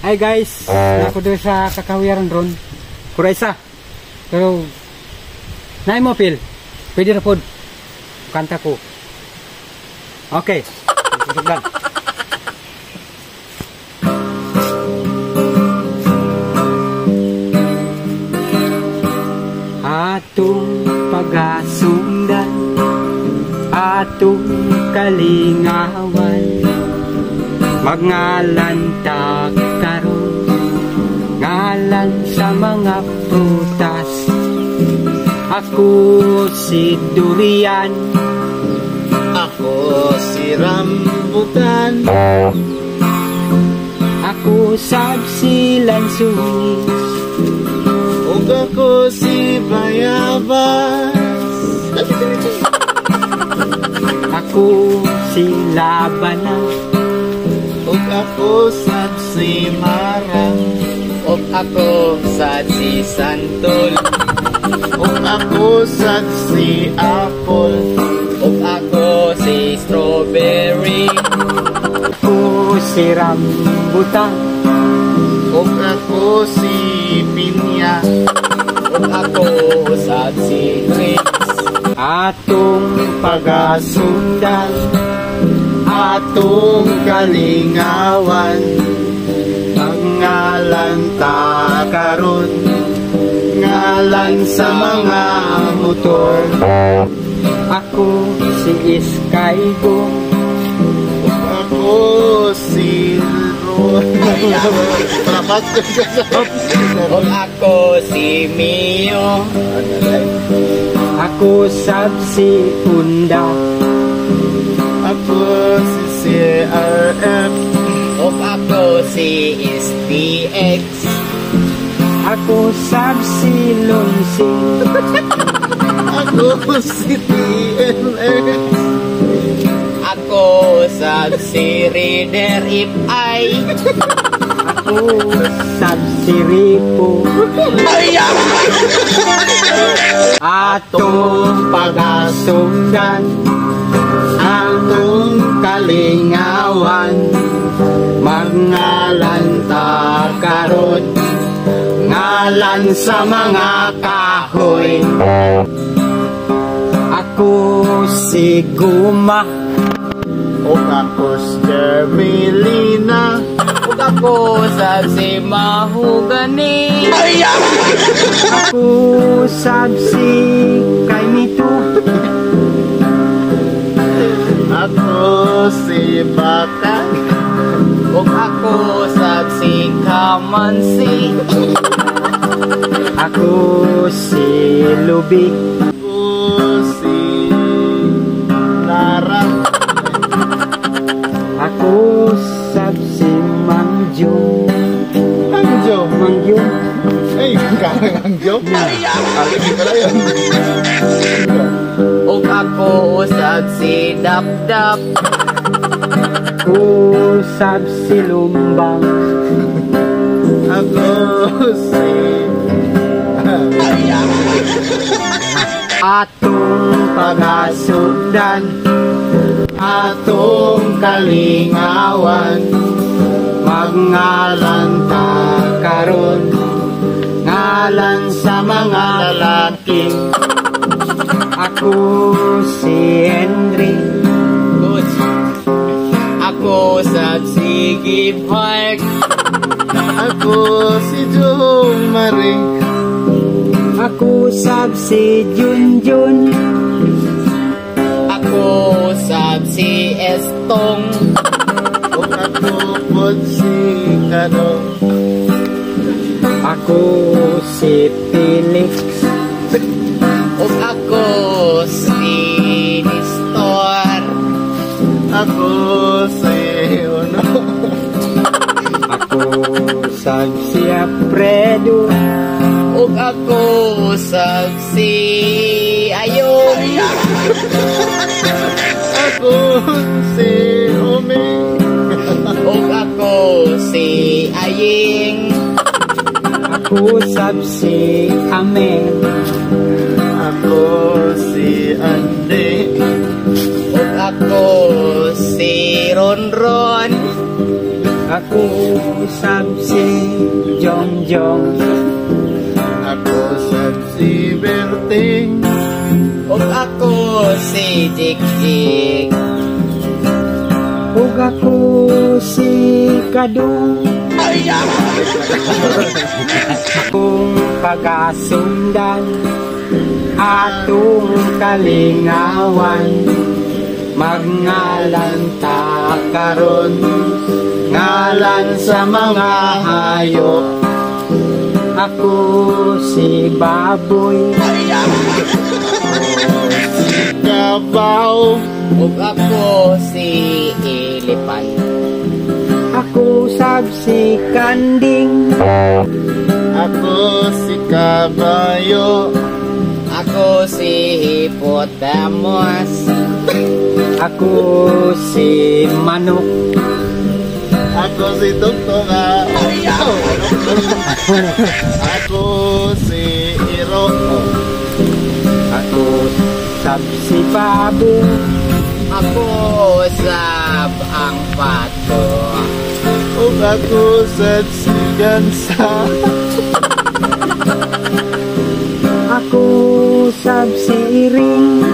Hi guys, nako doon sa kakahuyaran ron. Kuraisa. Pero naay mo pil. Pwede na pod. Kanta ko. Okay. Susugdan. Atong pagasundan, atong kalingawan, magngalan ta karon, ngalan sa mga prutas. Ako si Durian. Ako si Rambutan. Ako sab si Lansunis. Ug ako si Bayabas. Ako si Labana. Ug ako sad si Mara. Ug ako sad si Santol. Ug ako sad si Apple. Ug ako si Strawberry. Ako si Rambutan. Ug ako si Pinya. Ug ako sad si Grapes. Atong pagasundan, atong kalingawan, pangalan ta karon, ngalan sa mga motor. Ako si Iskaigo. Ako si Rapat. Ug ako si Mio. Ako sab si Unda. Ako si CRF. Ug ako si STX. Ako sab si Lunsi. Ako si TMX. Ako sab si Reader If I. Ako sab si Ripo. Atong pagasundan, atong kalingawan, magngalan ta karon, ngalan sa mga kahoy. Ako si Guma. Ug ako si Jermelina. Ug ako sab si Mahogany. Ako sab si Kaimito. Ako si Baka. Ug ako sab si Kamansi. Ako si Lubi. Ako si Nara. Ako sab si Mangjo. Angjo. Mangjo. Ay, karang Angjo. Alam ko na yun. Ug ako sab si Dapdap. Ako sab si Lumbang. Ako si Atong pagasundan, atong kalingawan, magngalan ta karon, ngalan sa mga lalaki. Ako si Henry. Good. Ako sab si Gibhark. Ako si Jo Marie. Ako sab si Junjun. Ako sab si Estong. Ug ako pod si Kanong. Ako si Felix. Ug ako si Nestor. Ako si Uno. Ako sab si Alfredo. Ug ako sab si Ayong. Ako si Umi. Ug ako si Aying. Ako sab si Amel. Ako si Ande. Ug ako si Ronron. Ako sab si Jong Jong. Ako sab si Berting. Ug ako si Jik Jik. Ug ako si Kadung. Kung pagasundan atong kalingawan, magngalan ta karon, ngalan sa mga hayop. Ako si Baboy. Si Kabaw. Ug ako si Elephant. Ako sab si Kanding. Ako si Kabayo. Ako si Hippopotamus. Ako si Manok. Ako si Tugtunga. Ako si Iro. Ako sab si Pabo. Ako sab ang pato. Ug ako sad si Gansa. Ako sab si Iring.